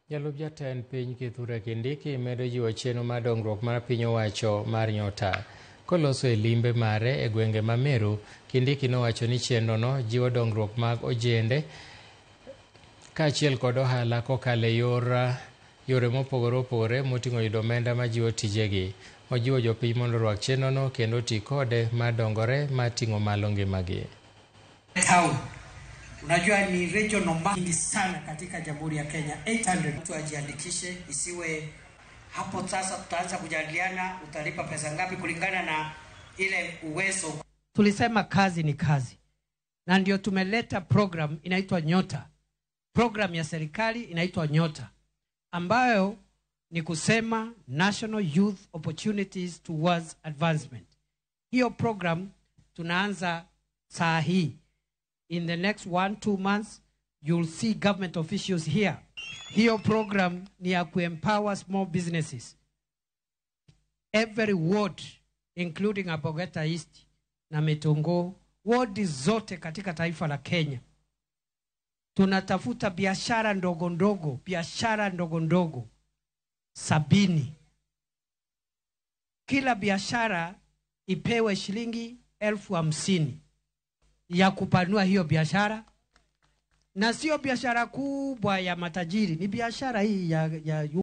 Jalup jatend piny Kithure Kindiki medo jiwo chenro mar dongruok mar piny owacho mar Nyota. Koloso e limbe mare e gwenge ma Meru, Kindiki nowacho ni chenrono jiwo dongruok mag ojende kaachiel kod ohala kokalo e yor yore mopogore opogore moting'o yudo omenda majiwo tijegi. Ojiwo jopiny mondo orwak chenrono kendo oti kode mar dongore mar ting'o malo ngimagi. Town. Unajua ni regional mingi sana katika Jamhuri ya Kenya 800. Mtu ajiandikishe, isiwe hapo sasa tutaanza kujadiliana utalipa pesa ngapi kulingana na ile uwezo. Tulisema kazi ni kazi, na ndio tumeleta program inaitwa Nyota. Program ya serikali inaitwa Nyota, ambayo ni kusema National Youth Opportunities Towards Advancement. Hiyo program tunaanza saa hii. In the next 1-2 months you'll see government officials here. Hiyo program ni ya kuempower small businesses. Every ward including Abogeta East na Mitungo, ward zote katika taifa la Kenya. Tunatafuta biashara ndogo ndogo, biashara ndogo ndogo 70. Kila biashara ipewe shilingi 50,000 ya kupanua hiyo biashara, na sio biashara kubwa ya matajiri, ni biashara hii ya